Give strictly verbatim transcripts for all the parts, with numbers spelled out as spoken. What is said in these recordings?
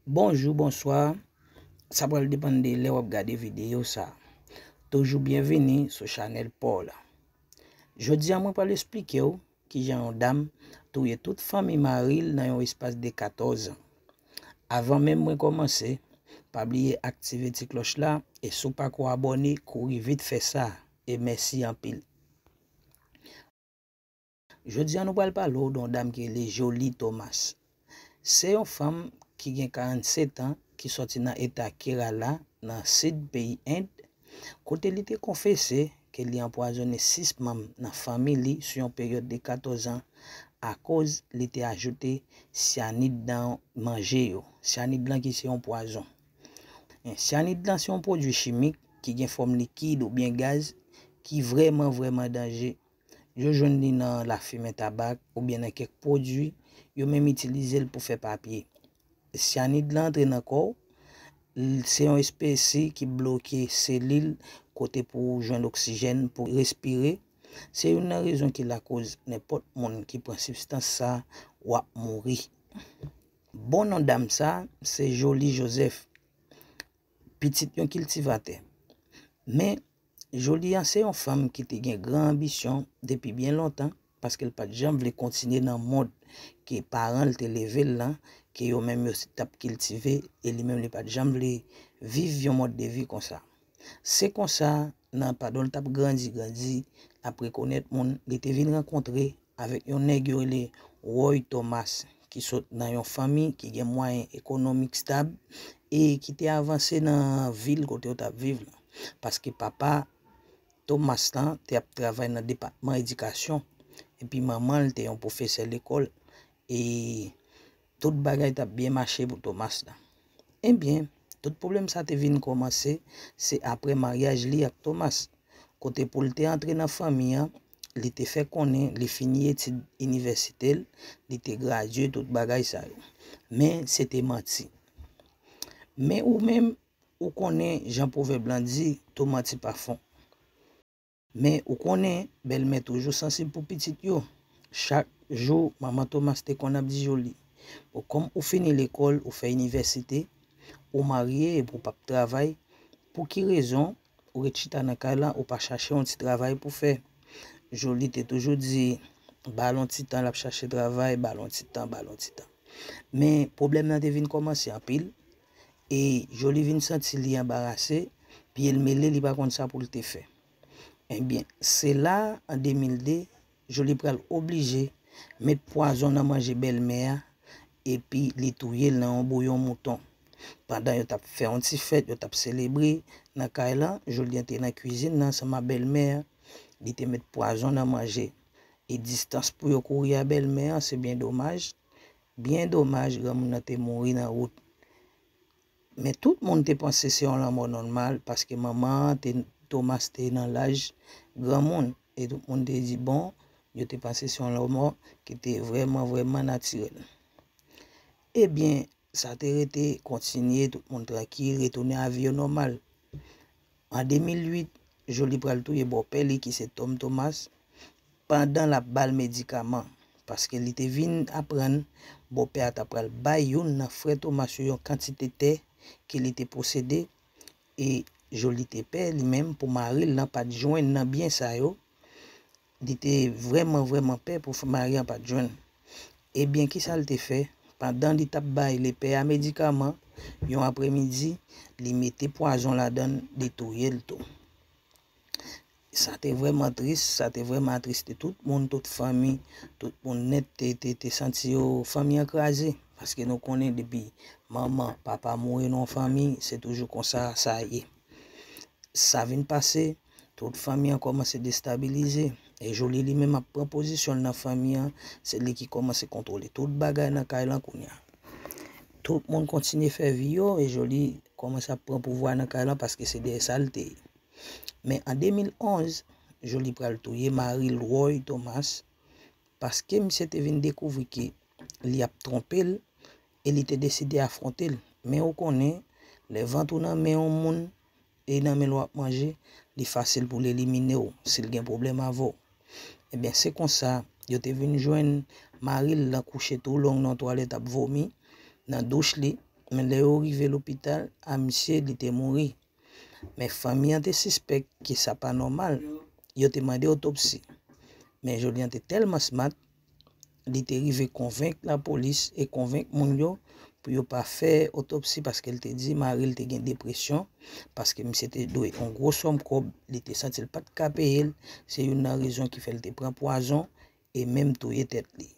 Bonjou, bonswa. Sa pral depann de lè w ap gade videyo sa. Toujou byenvini sou chanèl pa w la. Jodi a, mwen pral esplike w kijan yon dam touye tout fanmi mari l nan yon espas de katòz an. Avan menm mwen kòmanse, pa bliye aktive ti klòch la, e si w pako abòne, kouri vit fè sa, e mèsi anpil. Jodi a, nou pral pale w de yon dam ki rele Jolie Thomas. Se yon fanm ki gen karannsèt an, ki sòti nan eta Kerala, nan sid peyi End, kote li te konfese ke li anpwazonnen sis manm nan fanmi li sou yon peryòd de katòz an, akoz li te ajoute syanid nan manje yo. Syanid lan ki se yon pwazon. Syanid lan se yon pwodui chimik ki gen fòm likid oubyen gaz ki vrèman, vrèman danje. Yo jwenn li nan lafimen tabak oubyen nan kèk pwodui, yo menm itilize l pou fè papye. Syanid lan antre nan kò w, l- se yon espesi ki bloke selil kote pou w jwenn oksijèn pou respire. Se youn nan rezon ki lakoz nenpòt moun ki pran sibstans sa, w ap mouri. Bon non dam sa, se Jolie Joseph, pitit yon kiltivatè. Men, Jolie an se yon fanm ki te gen gran anbisyon depi byen lontan, paske l pa t janm vle kontinye nan mond ke paran l te leve l lan, ke yo menm yo t ap kiltive, e li menm li pa t janm vle viv yon mòd de vi konsa. Se konsa, nan padon l t ap grandi, grandi, l ap rekonèt moun, li te vin rankontre avèk yon nèg yo rele Roy Thomas, ki sot nan yon fanmi ki gen mwayen ekonomik stab e ki te avanse nan vil kote yo t ap viv lan. Paske papa Thomas lan te ap travay nan depatman edikasyon, epi manman l te yon pwofesè lekòl, e tout bagay t ap byen mache pou Thomas lan. Ebyen, tout pwoblèm sa te vin kòmanse, se apre maryaj li ak Thomas, kote pou l te antre nan fanmi an, li te fè konnen li fini etid inivèsite l, li te gradye tout bagay sa yo. Men se te manti. Men ou menm, ou konnen jan pwovèb lan di, tou manti pa fon. Men ou konnen, bèlmè toujou sansib pou pitit yo. Chak jou, manman Thomas te konn ap di Jolie, bon, kòm ou fini lekòl, ou fè inivèsite, ou marye epi ou p ap travay, pou ki rezon ou ret chita nan kay lan, ou pa chache yon ti travay pou fè? Jolie te toujou di, ba l yon ti tan, l ap chache travay, ba l yon ti tan, ba l yon ti tan. Men pwoblèm nan te vin kòmanse anpil, e Jolie vin santi li anbarase, pye l mele, li pa konn sa pou l te fè. Ebyen, se la, an de mil de, Jolie pral oblije met pwazon nan manje bèlmè a, epi li touye l nan yon bouyon mouton. Pandan yo t ap fè yon ti fèt, yo t ap selebre nan kay lan, Jolie te nan kwizin nan ansanm ak bèlmè a, li te met pwazon nan manje. E distans pou yo kouri a bèlmè an, se byen domaj. Byen domaj, granmoun nan te mouri nan wout. Men tout moun te panse se yon lanmò nòmal, paske manman an te, Thomas te nan laj granmoun, e tout moun te di, bon, yo te panse se yon lanmò ki te vrèman, vrèman natirèl. Ebyen, sa te rete kontinye, tout moun trankil, retounen a vi yo nòmal. An de mil uit, Jolie pral touye bòpè li ki se Tom Thomas, pandan l ap ba l medikaman, paske li te vin aprann bòpè a ta pral bay youn nan frè Thomas yo yon kantite tè ke li te posede, e Jolie te pè li menm pou mari l lan pa t jwenn nan byen sa yo. Li te vrèman, vrèman pè pou f- mari an pa t jwenn. Ebyen, kisa l te fè? Pandan li t ap bay lepè a medikaman, yon apremidi, li mete pwazon ladan l, li touye l tou. Sa te vrèman tris, sa te vrèman atriste tout moun, tout fanmi, tout moun nèt te, te, te santi yo, fanmi an kraze. Paske nou konnen depi manman, papa mouri nan yon fanmi, se toujou konsa sa ye. Sa vin pase, tout fanmi an kòmanse destabilize. E Jolie li menm ap pran pozisyon l nan fanmi an, se li ki kòmanse kontwole tout bagay nan kay lan kounye a. Tout moun kontinye fè vi yo, e Jolie kòmanse ap pran pouvwa nan kay lan paske se dèyè sa l te ye. Men an de mil onz, Jolie pral touye mari l Roy Thomas, paske misye te vin dekouvri ke li ap twonpe l e li te deside afwonte l. Men ou konnen, lè vant ou nan men yon moun e nan men l w ap manje, li fasil pou l elimine w si l gen pwoblèm avè w. Ebyen, se konsa, yo te vin jwenn mari l lan kouche tou long nan twalèt ap vomi, nan douch li, Men lè yo rive lopital, a misye, li te mouri. Men fanmi an te sispèk ke sa pa nòmal. Yo te mande otopsi. Men Jolie an te tèlman smart, li te rive konvenk lapolis e konvenk moun yo pou yo pa fè otopsi, paske l te di mari l te gen depresyon, paske misye te dwe yon gwo sòm kòb, li te santi l pa t ka peye l, se youn nan rezon ki fè l te pran pwazon e menm touye tèt li.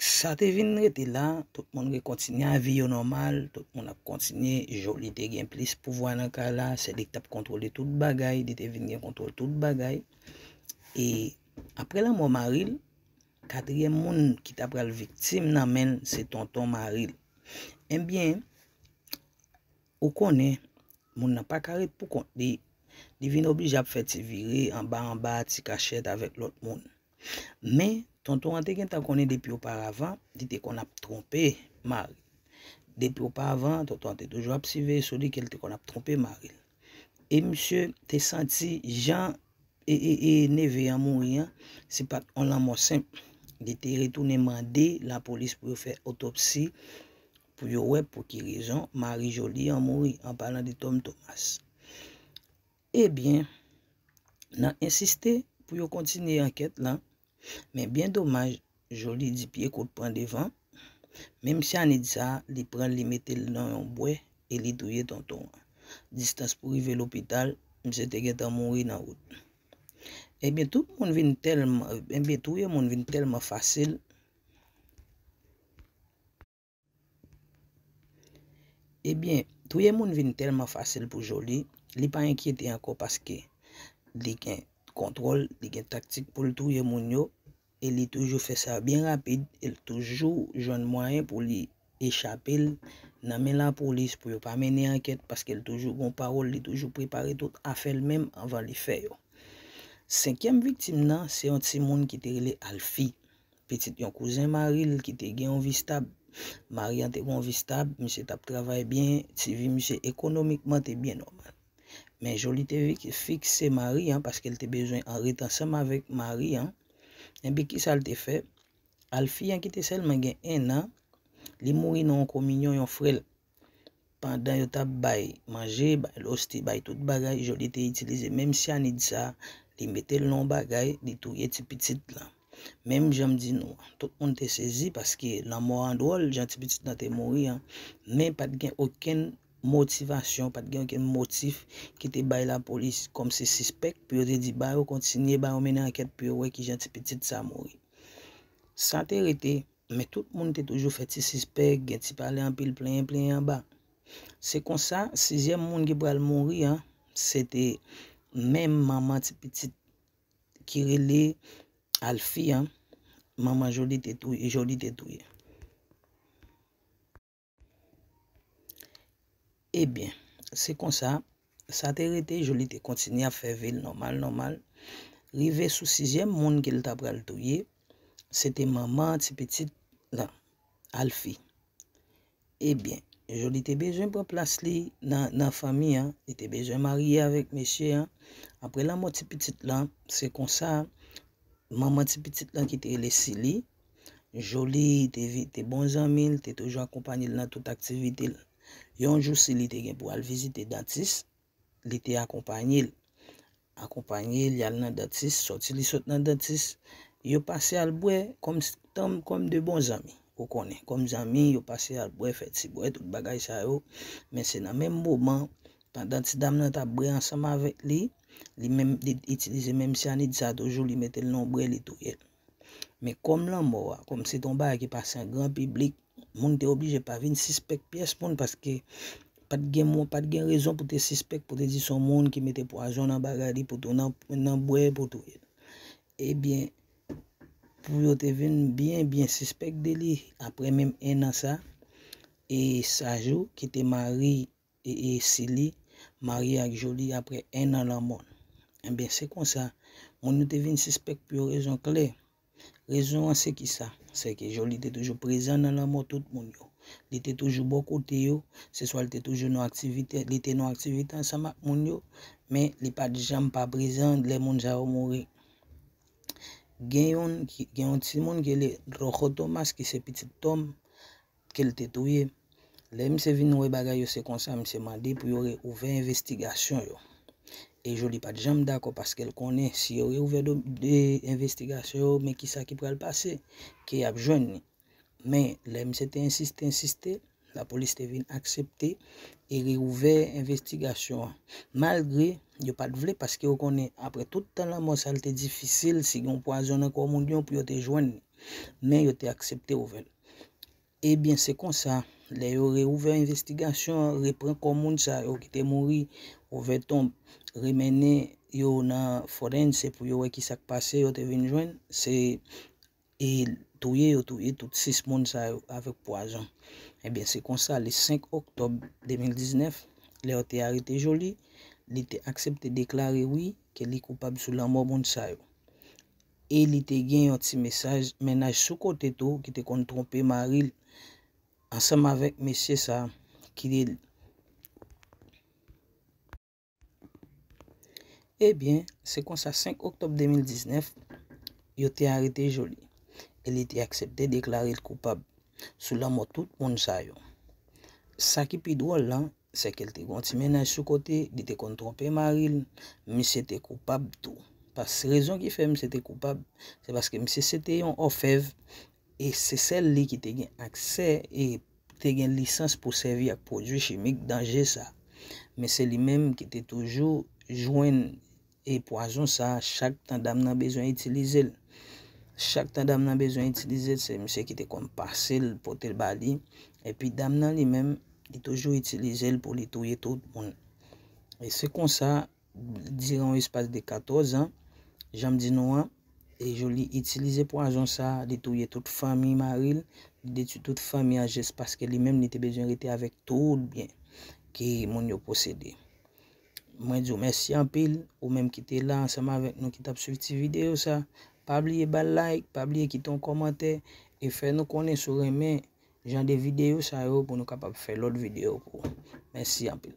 Sa te vin rete la, tout moun rekontinye a vi yo nòmal, tout moun ap kontinye, Jolie te gen plis pouvwa nan kay la, se li ki t ap kontwole tout bagay, li te vin gen kontwòl tout bagay. E apre lanmò mari l, katriyèm moun ki ta pral viktim nan men l, se tonton mari l. Ebyen, ou konnen, moun nan pa ka ret pou kont li, li vin oblije ap fè ti vire anba anba, ti kachèt avèk lòt moun. Men, tonton an te gentan konnen depi oparavan, li te konn ap twonpe mari. Depi oparavan, tonton an te toujou ap siveye sou li ke l te konn ap twonpe mari l. E misye te santi jan e, e, e neve an mouri an, se pa t yon lanmò senp. Li te retounen mande lapolis pou yo fè otopsi, pou yo wè pou ki rezon mari Jolie an mouri, an palan de Tom Thomas. Ebyen, nan ensiste pou yo kontinye ankèt lan, men byen domaj, Jolie di pye kout pran devan. Menm syanid sa, li pran l, li mete l nan yon bwè e li touye tonton an. Distans pou rive lopital, misye te gentan mouri nan wout. Ebyen, tout moun vin tèlman, ebyen, touye moun vin tèlman fasil. Ebyen, touye moun vin tèlman fasil pou Jolie, li pa enkyete ankò paske li gen kontwòl, li gen taktik pou l touye moun yo, e li toujou fè sa byen rapid, e l toujou jwenn mwayen pou li echape l nan men lapolis pou yo pa mennen ankèt, paske l toujou gon pawòl, li toujou prepare tout afè l menm anvan li fè yo. Senkyèm viktim nan, se yon timoun ki te rele Alfi, pitit yon kouzen mari l ki te gen yon vi stab. Mari an te gen yon vi stab, misye t ap travay byen, ti vi misye ekonomikman te byen nòmal. Men Jolie te vi-, fikse mari an paske l te bezwen an ret ansanm avèk mari an. Ebyen, kisa l te fè? Alfi an ki te sèlman gen en an, li mouri nan yon kominyon yon frè l. Pandan yo t ap bay manje, bay losti, bay tout bagay, Jolie te itilize menm syanid sa, li mete l nan yon bagay, li touye ti pitit lan. Menm jan m di nou an, tout moun te sezi paske lanmò an dwòl, jan ti pitit lan te mouri an, men pa t gen okenn motivasyon, pa t gen okenn motif ki te bay lapolis kòmsi sispèk pou yo te di ba yo kontinye, ba yo mennen ankèt pou yo wè kijan ti pitit sa mouri. Sa te rete, men tout moun te toujou fè ti sispèk, gen ti pale anpil, plenyen, plenyen anba. Se konsa, sizyèm moun ki pral mouri an, se te menm manman ti pitit ki rele Alfi an, manman Jolie te touye, Jolie te touye. Ebyen, se konsa, sa te rete, Jolie te kontinye ap fè vi l nòmal, nòmal. Rive sou sizyèm moun ke l ta pral touye, se te manman ti pitit lan, Alfi. Ebyen, Jolie te bezwen pran plas li nan, nan fanmi an, li te bezwen marye avèk mesye an. Apre lanmò ti pitit lan, se konsa, manman ti pitit lan ki te rele Sili, Jolie te vi-, te bon zanmi l, te toujou akonpanye l nan tout aktivite l. Yon jou, Sili te gen pou al vizite dantis, li te akonpanye l. Akonpanye l, y al nan dantis, sòti li sot nan dantis, yo pase al bwè kòm s-, tanm, kòm de bon zanmi. Ou konnen, kòm zanmi, yo pase al bwè, fè ti bwè, tout bagay sa yo. Men se nan menm moman, pandan ti dam nan t ap bwè ansanm avèk li, li menm, li itilize menm syanid sa toujou, li mete l nan yon bwè, li touye l. Men kòm lanmò a, kòm se te yon bagay ki pase an gran piblik, moun te oblije pa vin sispèk pyès moun paske pa t gen moun, pa t gen rezon pou te sispèk, pou te di se yon moun ki mete pwazon nan bagay li pou tou nan, nan bwè pou touye l. Ebyen, pou yo te vin byen, byen sispèk de li, apre menm en an sa, e Sajou, ki te mari e, e Sili marye ak Jolie apre en an lanmò l. Ebyen, se konsa, moun yo te vin sispèk pou yon rezon klè. Rezon an se kisa? Se ke Jolie te toujou prezan nan lanmò tout moun yo. Li te toujou bò kote yo, se swa li te toujou nan aktivite, li te nan aktivite ansanm ak moun yo, men li pa t janm pa prezan lè moun sa yo mouri. Gen yon, gen yon timoun ki rele Rojo Thomas ki se pitit Tom ke l te touye. Lè misye vin wè bagay yo se konsa, misye mande pou yo reouvè envestigasyon yo. E Joly pa t janm dakò paske l konnen si yo reouvè do, de envestigasyon yo, men kisa ki pral pase, ke y ap jwenn li. Men lè misye te ensiste, ensiste, lapolis te vin aksepte e reouvè envestigasyon an. Malgre yo pa t vle, paske yo konnen apre tout tan lanmò sa, l te difisil si gen pwazon nan kò moun yo pou yo te jwenn li. Men yo te aksepte ouvè l. Ebyen, se konsa, lè yo reouvè envestigasyon an, repran kò moun sa yo ki te mouri, ouvè tonb, remennen yo nan forense pou yo wè kisa k pase, yo te vin jwenn, se e touye, yo touye tout sis moun sa yo avèk pwazon. Ebyen, se konsa, le senk oktòb de mil diznèf, lè yo te arete Joly, li te aksepte deklare wi ke li koupab sou lanmò moun sa yo. E li te gen yon ti mesaj, mennaj sou kote tou ki te konn twonpe mari l ansanm avèk mesye sa ki te Ebyen, se konsa senk oktòb de mil diznèf, yo te arete Joly e li te aksepte deklare l koupab sou lanmò tout moun sa yo. Sa ki pi dwòl lan, se ke l te gen yon ti mennaj sou kote, li te konn twonpe mari l, misye te koupab tou. Pas rezon ki fè misye te koupab, se paske misye se te yon òfèv e se sèl li ki te gen aksè e te gen lisans pou sèvi ak pwodui chimik danje sa. Men se li menm ki te toujou jwenn e pwazon sa chak tan dam nan bezwen itilize l. Chak tan dam nan bezwen itilize l, se misye ki te konn pase l, pote l ba li. Epi dam nan li menm, li toujou itilize l pou li touye tout moun. E se konsa, diran yon espas de katòz an, jan m di nou an, e Joly itilize pwazon sa, li touye tout fanmi mari l, li detwi tout fanmi an jis paske li menm li te bezwen rete avèk tout byen ke moun yo posede. Mwen di w mèsi anpil, ou menm ki te la ansanm avèk nou, ki t ap swiv ti videyo sa. Pa bliye ba l like, pa bliye kite yon kòmantè e fè nou konnen si w renmen jan de videyo sa yo pou nou kapab fè lòt videyo pou ou. Mèsi anpil.